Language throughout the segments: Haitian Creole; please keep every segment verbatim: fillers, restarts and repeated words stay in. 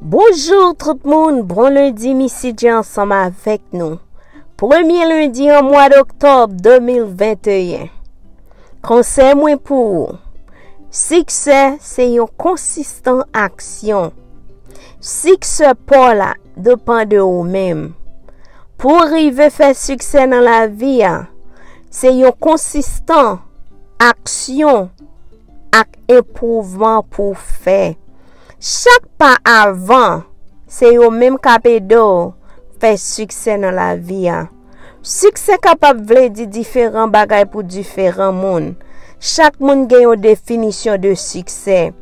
Bonjou tout moun, bon lendi, Missy J ansanm avèk nou. Premye lendi an mwa doktòb de mil venteyen. Konsèy mwen pou ou. Siksè se yon konsistan aksyon. Siksè pa w la depann de ou menm. Pou w rive fè siksè nan lavi a, se yon konsistan aksyon ak enpwouvman pou w fè. Chak pa avan, se yo menm k ap ede w fè siksè nan lavi a. Siksè kapab vle di diferan bagay pou diferan moun. Chak moun gen yon definisyon de siksè.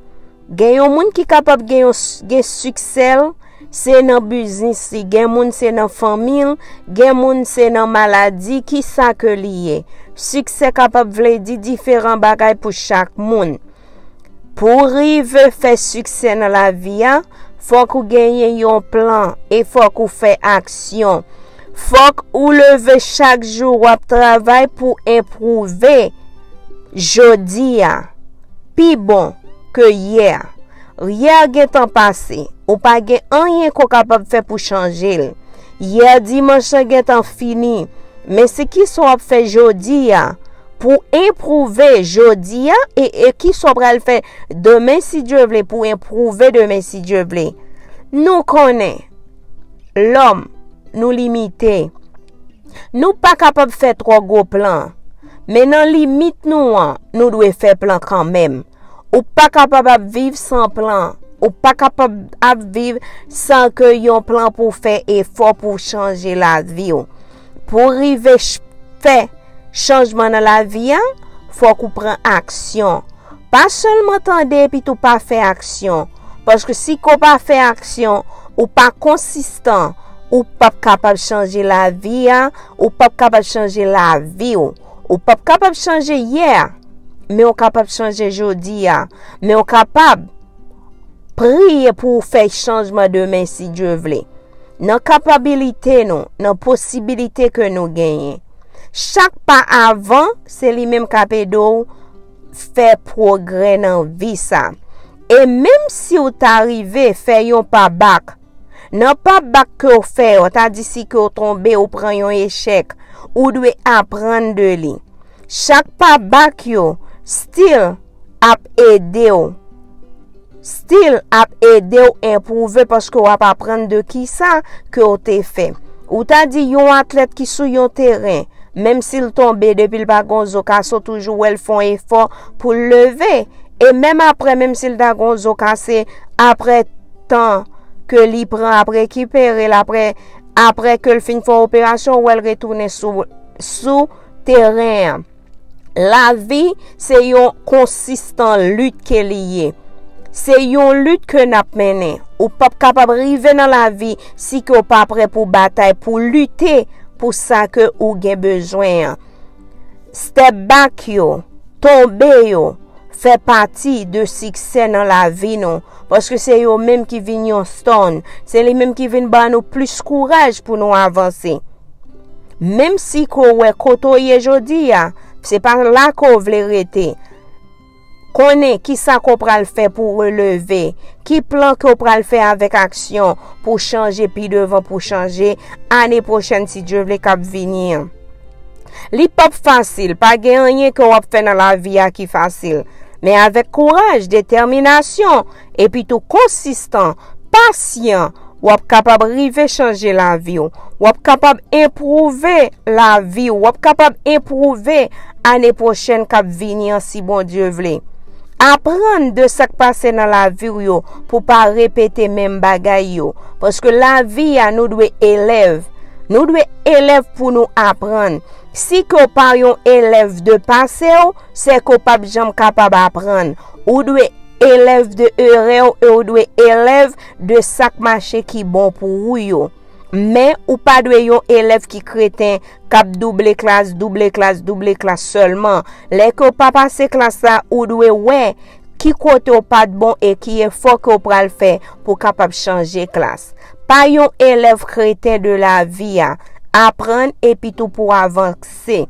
Gen yon moun ki kapab gen yon s-, gen siksè l, se nan biznis li, gen moun se nan fanmi l, gen moun se nan maladi, ki sa ke li ye. Siksè kapab vle di diferan bagay pou chak moun. Pou w rive fè siksè nan lavi a, fòk ou genyen yon plan e fòk ou fè aksyon. Fòk ou leve chak jou, w ap travay pou enpwouve jodi a pi bon ke yè. Yè gentan pase, ou pa gen anyen ke w kapab fè pou chanje l. Yè dimanch lan gentan fini, men se kisa w ap fè jodi a pou enpwouve jodi a e, e kisa w pral fè demen si Dye vle pou enpwouve demen si Dye vle. Nou konnen, lòm, nou limite. Nou pa kapab fè twò gwo plan, men nan limit nou an, nou dwe fè plan kanmenm. Ou pa kapab ap viv san plan. Ou pa kapab ap viv san ke yon plan pou w fè efò pou w chanje lavi w. Pou w rive ch-, fè chanjman nan lavi a, fòk ou pran aksyon. Pa sèlman tande epi tou pa fè aksyon. Paske si ke w pa fè aksyon, ou pa konsistan, ou p ap kapab chanje lavi a, ou p ap kapab chanje lavi w. Ou p ap kapab chanje yè a, men w kapab chanje jodi a. Men w kapab priye pou w fè chanjman demen si Dye vle. Nan kapabilite nou, nan posibilite ke nou genyen. Chak pa avan, se li menm k ap ede w fè pwogrè nan vi sa. E menm si w ta rive fè yon pa bak, nan pa bak ke w fè yo, ta di si ke w tonbe, ou pran yon echèk, ou dwe aprann de li. Chak pa bak yo still ap ede w. Still ap ede w enpwouve paske w ap aprann de kisa ke w te fè. Ou ta di yon atlèt ki sou yon teren, menm si l tonbe, depi l pa gon zo kase, w toujou wè l fè yon efò pou l leve. E menm apre, menm si l ta gon zo kase, apre tan ke li pran ap rekipere l, apre, apre ke l fin fè yon operasyon, w wè l retounen sou, sou teren an. Lavi se yon konsistan lit ke li ye. Se yon lit ke n ap mennen. Ou p ap kapab rive nan lavi si ke w pa prè pou batay, pou lite pou sa ke ou gen bezwen an. Step back yo, tonbe yo, fè pati de siksè nan lavi nou, paske se yo menm ki vin yon stone, se li menm ki vin ban nou plis kouraj pou nou avanse. Menm si ke w wè kote w ye jodi a, se pa la ke w vle rete. Konnen kisa ke w pral fè pou w releve, ki plan ke w pral fè avèk aksyon pou w chanje pi devan, pou w chanje ane pwochèn, si Dye vle, k ap vini an. Li p ap fasil, pa gen anyen ke w ap fè nan lavi a ki fasil. Men avèk kouraj, detèminasyon, epi tou konsistan, pasyan, w ap kapab rive chanje lavi w. W ap kapab enpwouve lavi w. W ap kapab enpwouve ane pwochèn k ap vini an, si Bondye vle. Aprann de sa k pase nan lavi w yo pou pa repete menm bagay yo. Paske lavi a, nou dwe elèv. Nou dwe elèv pou nou aprann. Si ke w pa yon elèv de pase w, se ke w p ap janm kapab aprann. Ou dwe elèv de erè w e w dwe elèv de sa k mache ki bon pou ou yo. Men ou pa dwe yon elèv ki kreten, k ap double klas, double klas, double klas sèlman. Lè ke w pa pase klas la, ou dwe wè ki kote w pa t bon e ki efò ke w pral fè pou w kapab chanje klas. Pa yon elèv kreten de lavi a. Aprann epi tou pou w avanse.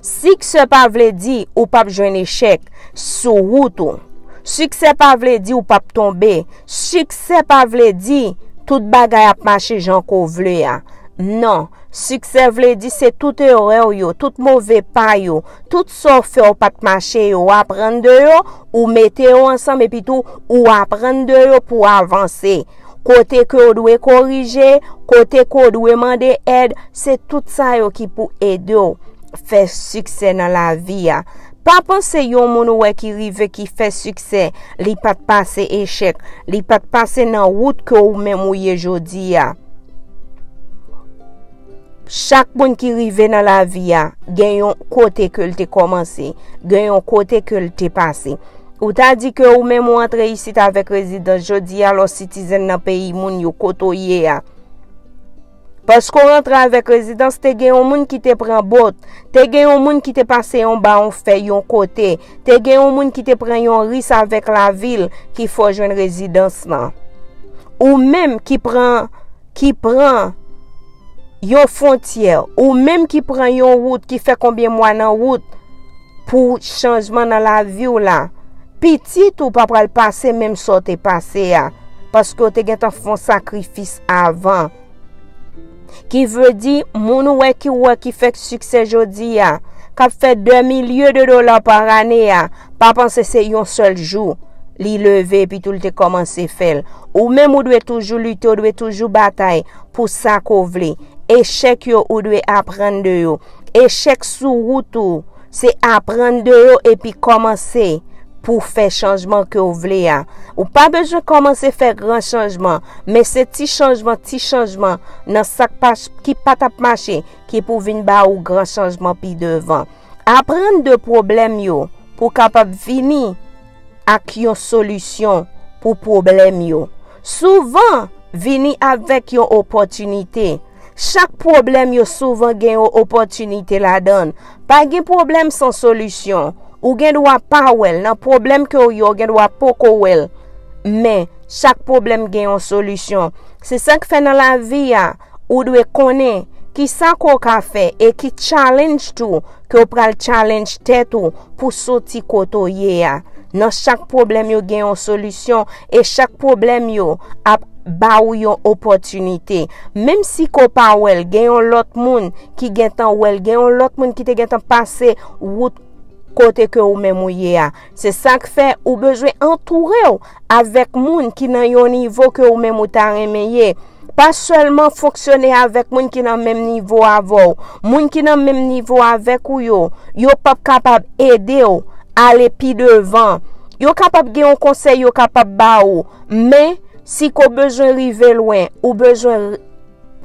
Siksè pa vle di ou p ap jwenn echèk sou wout ou. Siksè pa vle di ou p ap tonbe. Siksè pa vle di tout bagay ap mache jan ke w vle a. Non, siksè vle di se tout erè w yo, tout move pa yo, tout sa w fè w pa t mache yo, w aprann de yo, ou mete yo ansanm epi tou ou aprann de yo pou w avanse. Kote ke w dwe korije, kote ke w dwe mande èd, se tout sa yo ki pou ede w fè siksè nan lavi a. Pa panse yon moun ou wè ki rive, ki fè siksè, li pa t pase echèk, li pa t pase nan wout ke ou menm ou ye jodi a. Chak moun ki rive nan lavi a gen yon kote ke l te kòmanse, gen yon kote ke l te pase. Ou ta di ke ou menm ou antre isit avèk rezidans jodi a, lò citizen nan peyi moun yo kote w ye a. Paske w rantre avèk rezidans, te gen yon moun ki te pran bòt, te gen yon moun ki te pase yon bawon fè yon kote, te gen yon moun ki te pran yon ris avèk lavil ki fè w jwenn rezidans lan. Ou menm ki pran, ki pran yon fwontyè, ou menm ki pran yon wout ki fè konbyen mwa nan wout pou chanjman nan lavi w la, pitit ou pa pral pase menm sa w te pase a, paske w te gentan fè yon sakrifis avan. Ki vle di, moun ou wè ki ou wè ki fè siksè jodi a, k ap fè dè milye de dola pa ane a, pa panse se yon sèl jou li leve epi tou l te kòmanse fè l. Ou menm ou dwe toujou lite, ou dwe toujou batay pou sa ke w vle. Echèk yo, ou dwe aprann de yo. Echèk sou wout ou, se aprann de yo epi kòmanse pou fè chanjman ke w vle a. Ou pa bezwen kòmanse fè gran chanjman, men se ti chanjman, ti chanjman nan sa k pa, ki pa t ap mache, ki pou vin ba ou gran chanjman pi devan. Aprann de pwoblèm yo pou w kapab vini ak yon solisyon pou pwoblèm yo. Souvan, vini avèk yon opòtinite. Chak pwoblèm yo souvan gen yon opòtinite ladan l. Pa gen pwoblèm san solisyon. Ou gen dwa pa wè l nan pwoblèm ke w ye, ou gen dwa poko wè l. Men, chak pwoblèm gen yon solisyon. Se sa k fè nan lavi a, ou dwe konnen ki sa ke w ka fè e ki challenge tou ke w pral challenge tèt ou pou soti kote w ye a. Nan chak pwoblèm yo gen yon solisyon e chak pwoblèm yo ap ba ou yon opòtinite. Menm si ke w pa wè l, gen yon lòt moun ki gentan wè l, gen yon lòt moun ki te gentan pase wout kote ke ou menm ou ye a. Se sa k fè ou bezwen antoure w avèk moun ki nan yon nivo ke ou menm ou ta renmen ye. Pa sèlman fonksyone avèk moun ki nan menm nivo avè w. Moun ki nan menm nivo avèk ou yo, yo p ap kapab ede w ale pi devan. Yo kapab gen yon konsèy yo kapab ba ou, men si ke w bezwen rive lwen, ou bezwen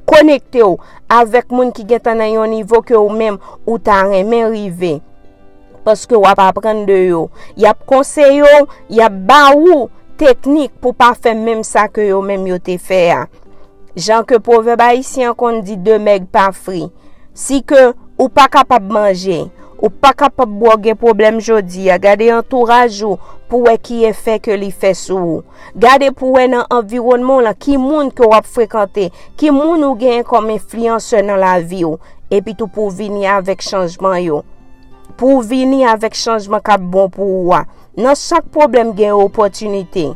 konekte w avèk moun ki gentan nan yon nivo ke ou menm ou ta renmen rive. Paske w ap aprann de yo. Y ap konseye w, y ap ba ou teknik pou pa fè menm sa ke yo menm yo te fè a. Jan ke pwovèb ayisyen an konn di, de mèg pa fri. Si ke ou pa kapab manje, ou pa kapab bwè, w gen pwoblèm jodi a, gade antouraj ou pou wè ki efè ke li fè sou ou. Gade pou wè nan anviwònman w lan ki moun ke w ap frekante, ki moun ou genyen kòm enfliyansè nan lavi w, epi tou pou w vini avèk chanjman yo. Pou w vini avèk chanjman k ap bon pou ou a. Nan chak pwoblèm gen yon opòtinite.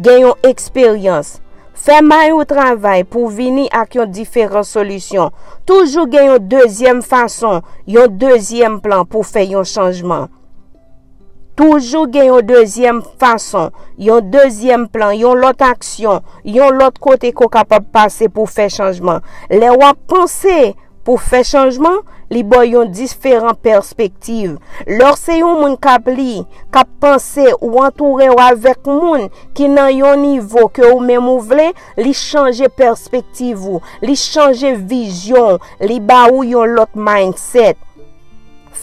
Gen yon eksperyans. Fè may ou travay pou w vini ak yon diferan solisyon. Toujou gen yon dezyèm fason, yon dezyèm plan pou w fè yon chanjman. Toujou gen yon dezyèm fason, yon dezyèm plan, yon lòt aksyon, yon lòt kote ke w kapab pase pou w fè chanjman. Lè w ap panse pou w fè chanjman, li ba w yon diferan pèspektiv. Lè w se yon moun k ap li, k ap panse, ou antoure w avèk moun ki nan yon nivo ke ou menm ou vle, li chanje pèspektiv ou, li chanje vizyon w, li ba ou yon lòt mindset.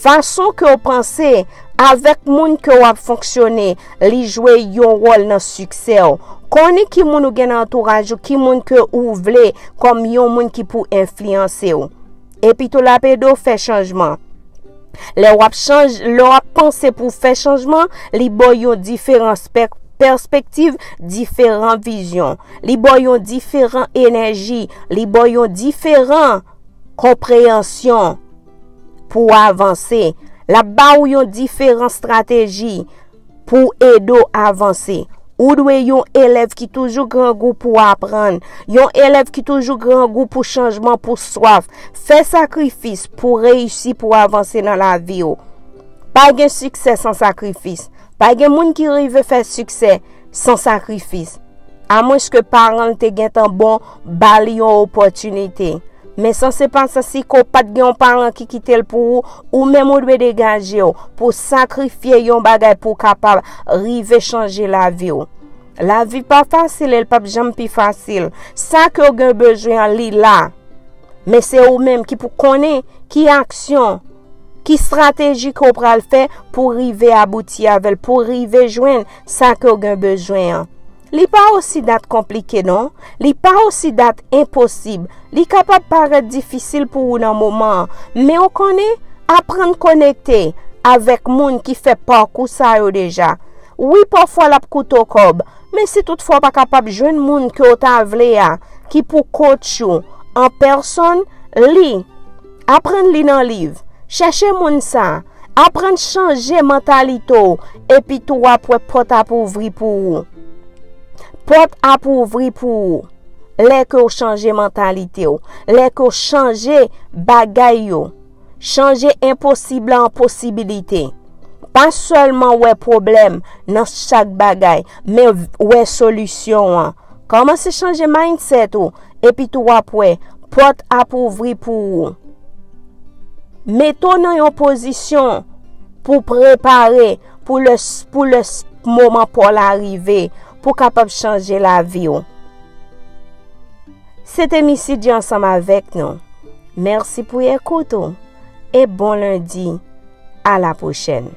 Fason ke w panse, avèk moun ke w ap fonksyone, li jwe yon wòl nan siksè w. Konnen ki moun ou gen nan antouraj ou, ki moun ke ou vle kòm yon moun ki pou enfliyanse w. Epi tou l ap ede w fè chanjman. Lè w ap chanj, lè w ap panse pou w fè chanjman, li ba w yon diferan pè-, pèspektiv, diferan vizyon. Li ba w yon diferan enèji, li ba w yon diferan konpreyansyon pou w avanse. L ap ba ou yon diferan estrateji pou ede w avanse. Ou dwe yon elèv ki toujou grangou pou aprann, yon elèv ki toujou grangou pou chanjman, pou swaf. Fè sakrifis pou reyisi, pou avanse nan lavi w. Pa gen siksè san sakrifis. Pa gen moun ki rive fè siksè san sakrifis. Amwenske paran l te gentan bon, ba li yon opòtinite. Men sanse pa sanse ke w pa t gen yon paran ki kite l pou ou, ou menm ou dwe degaje w pou w sakrifye yon bagay pou w kapab rive chanje lavi w. Lavi pa fasil e l p ap janm pi fasil. Sa ke w gen bezwen an, li la. Men se ou menm ki pou konnen ki aksyon, ki estrateji ke w pral fè pou rive abouti avè l, pou rive jwenn sa ke w gen bezwen an. Li pa osi dat konplike non, li pa osi dat enposib. Li kapab parèt difisil pou ou nan moman an, men w konnen, aprann konekte avèk moun ki fè pakou sa yo deja. Wi, pafwa l ap koute w kòb, men si toutfwa w pa kapab jwenn moun ke w ta vle a, ki pou coach ou an pèsòn, li. Aprann li nan liv. Chèche moun sa. Aprann chanje mantalite w, epi tou w ap wè pòt ap ouvri pou ou. Pòt ap ouvri pou ou. Lè ke w chanje mantalite w, lè ke w chanje bagay yo, chanje enposib la an posibilite. Pa sèlman wè pwoblèm nan chak bagay, men wè solisyon an. Kòmanse chanje mindset ou, epi tou w ap wè pòt ap ouvri pou ou. Mete w nan yon pozisyon pou prepare pou lè, pou lè moman pa w la rive, pou w kapab chanje lavi w. Se te Missy G ansanm avèk nou. Mèsi pou ekout ou e bon lendi. A la pwochèn.